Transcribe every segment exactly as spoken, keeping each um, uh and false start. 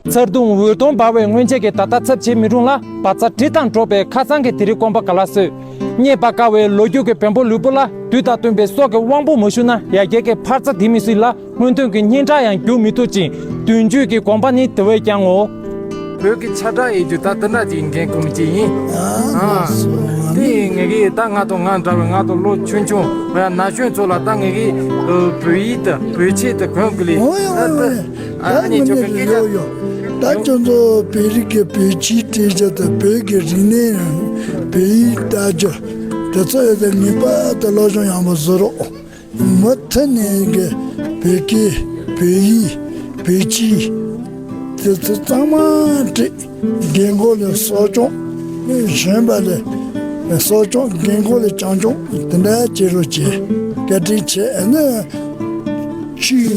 ཚར་དུང་འོད་སྟོང་འབར་བའི་སྔོན་ཆད་ཀྱི་ད་ལྟ་ཚབ་བྱེད་མི་རུང་ལ། བག་ཚ་དྲི་དང་འགྲོགས་པའི་ཁ་སང་གི་དེ་རིང་སྐོམ་པ་ག་ལ་སོས། རྙེད་པ་དཀའ་བའི་ལོ་རྒྱུས་ཀྱི་བེམ་པོ་ལུས་པོ་ལ། དུས་དང་བསྟུན་པའི་སྲོག་གི་དབང་པོ་མ་ཞུགས་ན། ཡར་རྒྱས་ཀྱི་འཕར་རྩ་དེ་མི་སྲིད་ལ། སྔོན་ཐོན་གྱི་སྙན་གྲགས་ཡང་བསྒྱུར་མི་ཐུབ་ཅིང་། བསྟུན་བཅོས་ཀྱི་དགོངས་པ་ནི་དེ་བས་ཀྱང་ངོ་། བོད་ཀྱི་ཁྱབ་བསྒྲགས་ཡོད་རྒྱུ་ད་དེ་འདྲ་ཅིག་འགན་ཁུར་མི་ཅིག་ཡིན། ཨ་དེ་ངེད་ཀྱིས་ད་ང་དང་ང་འདྲ་བའི་ང་དང་ལོ་ཆུང་ཆུང་བའི་ན་གཞོན་ཚོ་ལ། ད་ངེད་ཀྱིས་བོད་ཡིག་དང་བོད་ཆས་དང་གོན་དགོས་ལེ། ཨོ་ཡ་ཨོ་ཡ། ད་ཨ་ནི་ངོ་ནས་ཁྱོད་ཀྱི་རེད། སྐད་ཆ་ཡོད་ཡོད། ད་ཁྱོད་ཚོ་བོད་རིགས་ཀྱི་བོད་ཆས་སྤྲས་རྒྱུ་དང་། བོད་ཀྱི་རིག་གནས་རང་བོད་ཡིག་ལྟ་རྒྱུ་དེ་ཚོ་ཡོད་དེ། ངེས་པར་དུ་སློབ་སྦྱོང་ཡག་པོ་བཟོ་རོགས། མུ་མཐུད་ནས་གི་བོད་སྐད་བོད་ཡིག་བོད་ཆས་དེ་ཚོ་གཙང་མ་སྤྲས། རྒན་འཁོགས་ལ་གསོ་སྐྱོང་། གཞོན་པ་ལ་གསོ་སྐྱོང་། རྒན་འཁོགས་ལ་བྱམས་སྐྱོང་། དེ་འདྲ་བྱེད་རོགས་བྱེད། བཀའ་དྲིན་ཆེ། ཨ་ནི་ཆོས་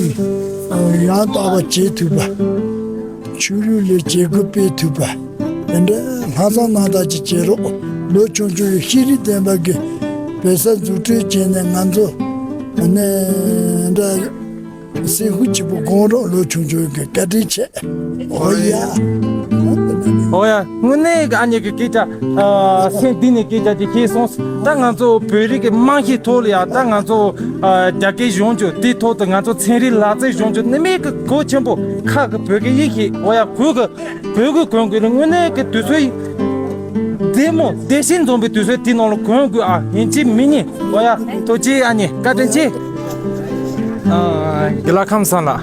ཡང་དག་པ་བྱེད་ཐུབ་པ། ཆོས་ལུགས་ལ་བྱེད་སྒོ་སྤེལ་ཐུབ་པ། དེ་འདྲ་ལྷག་བསམ་རྣམ་དག་ཅིག་བྱེད་རོགས། ལོ་ཆུང་ཆུང་ཡི་ཤེས་རིག་ལྡན་པ་གི་བོད་ས་འཛུགས་སྐྲུན་བྱས་ནས། ང་ཚོ་ཨ་ནི་འདྲ་སེམས་ཤུགས་ཆེན་པོ་སྒོམ་རོགས། ལོ་ཆུང་ཆུང་གི་བཀའ་དྲིན་ཆེ། ཨོ་ཡ། ཨོ་ཡ། དངོས་གནས་ཀྱི་ཨ་མྱེས་ཀྱི་སྐད་ཆ། ཨ། སེམས་གཏིང་ནས་སྐད་ཆ་ཅིག་བཤད་སོང་། ད་ང་ཚོ་བོད་རིགས་ཀྱི་རྨང་གཞིའི་ཐོག་ལ་ཡ། ད་ང་ཚོ་ཨ་རྒྱ་སྐད་སྦྱོང་རྒྱུ་དེའི་ཐོག་ཏུ། ང་ཚོ་ཚན་རིག་ལག་རྩལ་སྦྱོང་རྒྱུ་ནི་མེད་ཀྱི་གོ་ཆེན་པོ། ཁ་གི་བོད་སྐད་ཡིག་ཤེས། ཨོ་ཡ། གོ་གི་བོད་སྐད་གོན་དགོས་ལ། དངོས་གནས་ཀྱི་དུས་ཚོད་བདེ་མོ་བདེ་ཞིང་འཛོམས་པའི་དུས་ཚོད་དེ་ནང་ལ་གོན་དགོས་ཨ། ཡིན་གཅིག་མིན་གཉིས། ཨོ་ཡ། ཐུགས་རྗེ་ཨ་མྱེས། བཀའ་དྲིན་ཆེ། ཨ། དགེ་ལགས་ཁམས་བཟང་ལགས།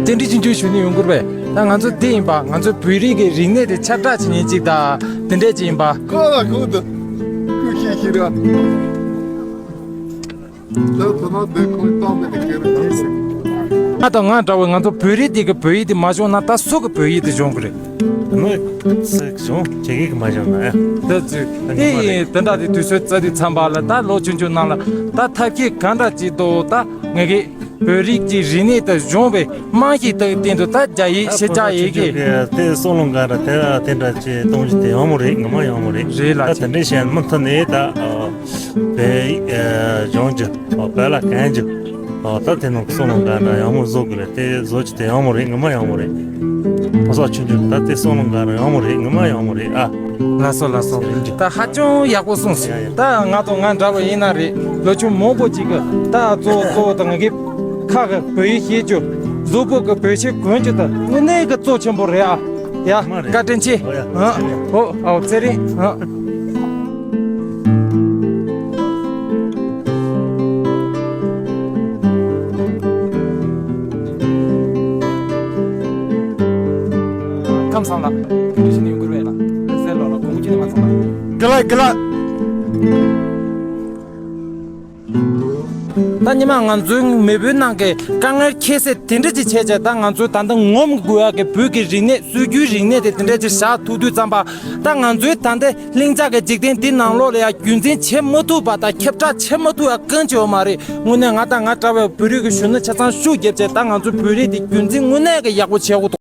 རྟེན་འབྲེལ་ཆུང་ཆུང་ཞུ་ནི་ཡོང་གི་རེད་པས། ད་ང་ཚོ་འདི་ཡིན་པ། ང་ཚོ་བོད་རིགས་ཀྱི་རིག་གནས་དེ་ཁྱབ་བསྒྲགས་བྱེད་མཁན་ཅིག་དང་དེ་འདྲས་ཅིག་ཡིན་པ། ཁོ་ལ་ཁུག་ཏུ་ཁུག་ཤིག་ཤིག་ར། ད་ཐོ་ན་དེ་ཁོའི་གཏམ་མེད་དེ་ཁེར་རེད། ང་དང་ང་འདྲ་བའི་ང་ཚོ་བོད་རིགས་དེ་གི་བོད་ཡིག་དེ་མ་སྦྱོང་ན། ད་སུ་གི་བོད་ཡིག་དེ་སྦྱོང་གི་རེད། མི་སུ་གི་སྦྱོང་བྱེད་ཀྱི་མ་སྦྱོང་ན་ཡ། ད་ཅི་དེ་ཡིན། དེ་འདྲ་དེ་དུས་ཚོད་ཙ་དེ་མཚམས་པ་ལ། ད་ལོ་ཆུང་ཆུང་ནང་ལ་ད་ཐབས་ཤེས་ག་འདྲ་ཅིག་འདུག་ད་ངེད་ཀྱི་བོད་རིགས་ཀྱི་རིག་གནས་དང་སྦྱོང་བའི་རྨང་གཞི་དེ་སྟེང་དུ་ད་རྒྱ་ཡིག་ཕྱི་རྒྱལ་ཡི་གེ་དེ་སྲོག་ལོང་ག་ར་དེ་དེ་འདྲ་ཅིག་གཏོང་རྒྱུ་དེ་ཡོང་མོ་རེད། ངོ་མ་ཡོང་མོ་རེད། རེད་ལགས། ད་དེ་འདྲ་བྱས་ན་མུ་མཐུད་ནས་ད་བོད་ཡིག་སྦྱོང་རྒྱུ། བོད་ལྭ་གོན་རྒྱུ། ད་དེ་ནང་སྲོག་ལོང་ག་ར་ཡོང་མོ་བཟོ་དགོས་རེད། དེ་བཟོ་རྒྱུ་དེ་ཡོང་མོ་རེད། ངོ་མ་ཡོང་མོ་རེད། ཕོ་སོག་ཆུང་ཆུང་ད་དེ་སྲོག་ལོང་ག་ར་ཡོང་མོ་རེད། ངོ་མ་ཡོང་མོ་རེད་ཨ། ལགས་སོ་ལགས་སོ། ད་ཧ་ཅང་ཡག་པོ་གསུངས་སོང་། ད་ང་དང་ང་འདྲ་བ་ཡིན་ན་རེད། ལོ་ཆུང་མང་པོ་ཅིག་གི་ད་གཙོ་བོ་གཙོ་བོ་ད་ང་གི་ཁ་གི་བོད་ཡིག་ཤེས་རྒྱུ། གཟུགས་པོ་གི་བོད་ཆས་གོན་རྒྱུ་ད་དངོས་གནས་གི་གཙོ་ཆེན་པོ་རེད་ཨ། ཡ། མ་རེད། བཀའ་དྲིན་ཆེ། ཨོ་ཡ། ཨ། ཚེ་རིང་། ཨོ། ཨོ། ཚེ་རིང་། ཨ། ཁམས་བཟང་ལགས། ག་རེ་བྱས་ནས་ཡོང་གི་རེད་ལགས། ཟེར་ལོ་ལ་དགོངས་ཀྱི་ནི་མ་ཚོམས་ལགས། དགེ་ལགས་དགེ་ལགས། ད་ཉི་མ་ང་ཚོའི་མེས་པོའི་ནང་གི་དཀའ་ངལ་ཁྱད་བསད་དེ་འདྲ་ཅིག་བྱས་བྱས། ད་ང་ཚོའི་ད་ལྟ་ངོམ་དགོས་ཡག་གི་བོད་ཀྱི་རིག་གནས་སྲོལ་རྒྱུན་རིག་གནས་དེ་དེ་འདྲ་ཅིག་བཞག་ཐུབ་དུས་ཙམ་པ། ད་ང་ཚོའི་ད་ལྟ་ལྷིང་འཇགས་ཀྱི་འཇིག་རྟེན་འདི་ནང་ལོགས་ལ་ཡང་རྒྱུན་འཛིན་བྱེད་མ་ཐུབ་པ་དང་ཁྱབ་བསྒྲགས་བྱེད་མ་ཐུབ་ཡག་གང་ཅི་ཡོད་མ་རེད། དངོས་གནས་ང་དང་ང་འདྲ་བའི་བོད་རིགས་ཀྱི་གཞོན་ནུ་ཆ་ཚང་ཤུགས་བརྒྱབ་བྱས། ད་ང་ཚོའི་བོད་རིགས་དེ་རྒྱུན་འཛིན་དངོས་གནས་ཀྱི་ཡག་པོ་བྱེད་དགོས་འདུག།